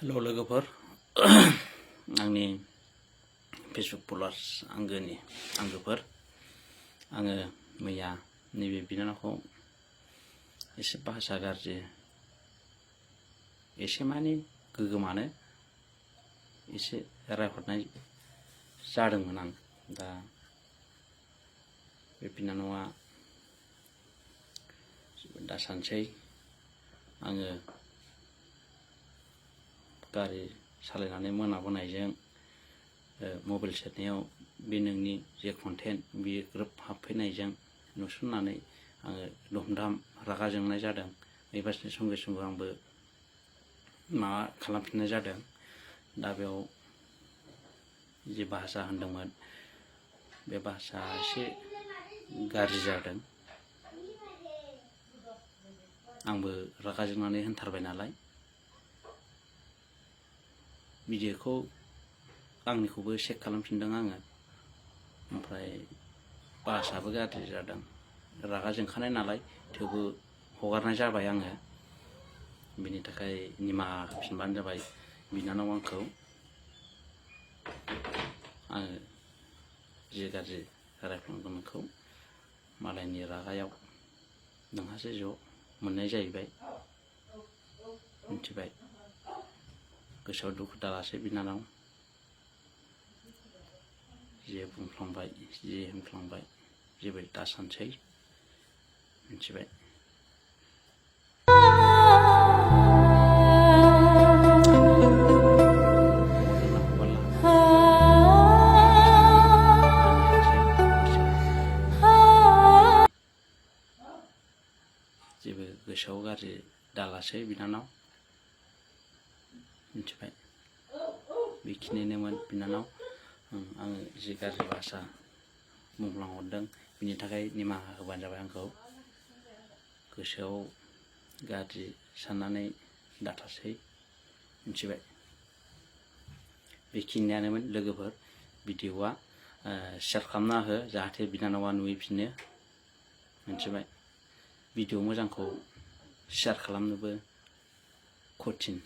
Hello लोगोफोर आंनि Facebook फलोवार्स आंगोफोर आङो मैया नैबे बिनानावखौ एसे भाषा गाज्रि एसे माने गोगोमानो एसे रायहरनाय जादोंमोन आं दा बे बिनानावा दासानसै आङो गारि सालायनानै मोनाबोनायजों मबाइल सेरनायाव बे नोंनि जे कन्टेन्ट बियो ग्रोब हाबफैनायजों नुसननानै आङो धुमधाम रागा जोंनाय जादों। बेबायदिनो संगे संगे आंबो माबा खालामफिननाय जादों। दा बेयाव जे भाषा होनदोंमोन बे भाषा एसे गाज्रि जादों। आंबो रागा जोंनानै होनथारबाय नालाय भिडिअखौ आंनिखौबो चेक खालामफिनदों आङो, ओमफ्राय भाषाबो गाज्रि जादों। रागा जोंखानाय नालाय थेवबो हगारनाय जाबाय आङो। बिनि थाखाय निमाहा होफिनबानो जाबाय बिनानाव आंखौ। आङो जे गाज्रि रायफ्लांदों नोंखौ मालायनि रागायाव नोंहासो ज' मोननाय जाहैबाय, मिथिबाय। गोसोआव दुखु दालासै बिनानाव, जे बुंफ्लांबाय जे होनफ्लांबाय जेबो दासानसै, मिथिबाय। जेबो गोसोआव गाज्रि दालासै बिनानाव, मिथिबाय। बेखिनिनोमोन बिनानाव। आङो जि गाज्रि भाषा बुंफ्लांहरदों बिनि थाखाय निमाहा होबानो जाबाय आंखौ। गोसोआव गाज्रि साननानै दाथासै, मिथिबाय। बेखिनियानोमोन लोगोफोर। भिडिअआ शेयार खालामना हो जाहाथे बिनानावा नुहैफिनो, मिथिबाय। भिडिअ मोजांखौ शेयार खालामनोबो कठिन,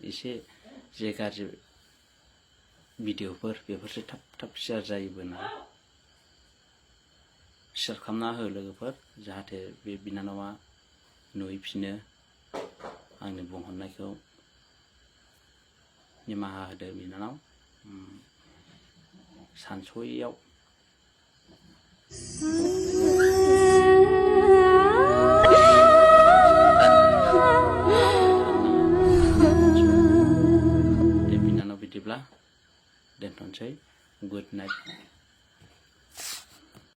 एसे जे गाज्रि भिडिअफोर बेफोरसो थाब थाब शेयार जायोबो ना। शेयार खालामना हो लोगोफोर जाहाथे बे बिनानावा नुहैफिनो। आंनि बुंहरनायखौ निमाहा होदो बिनानाव। सानस'यैयाव दे बिनानाव बिदिब्ला दोनथ'नोसै। Good night.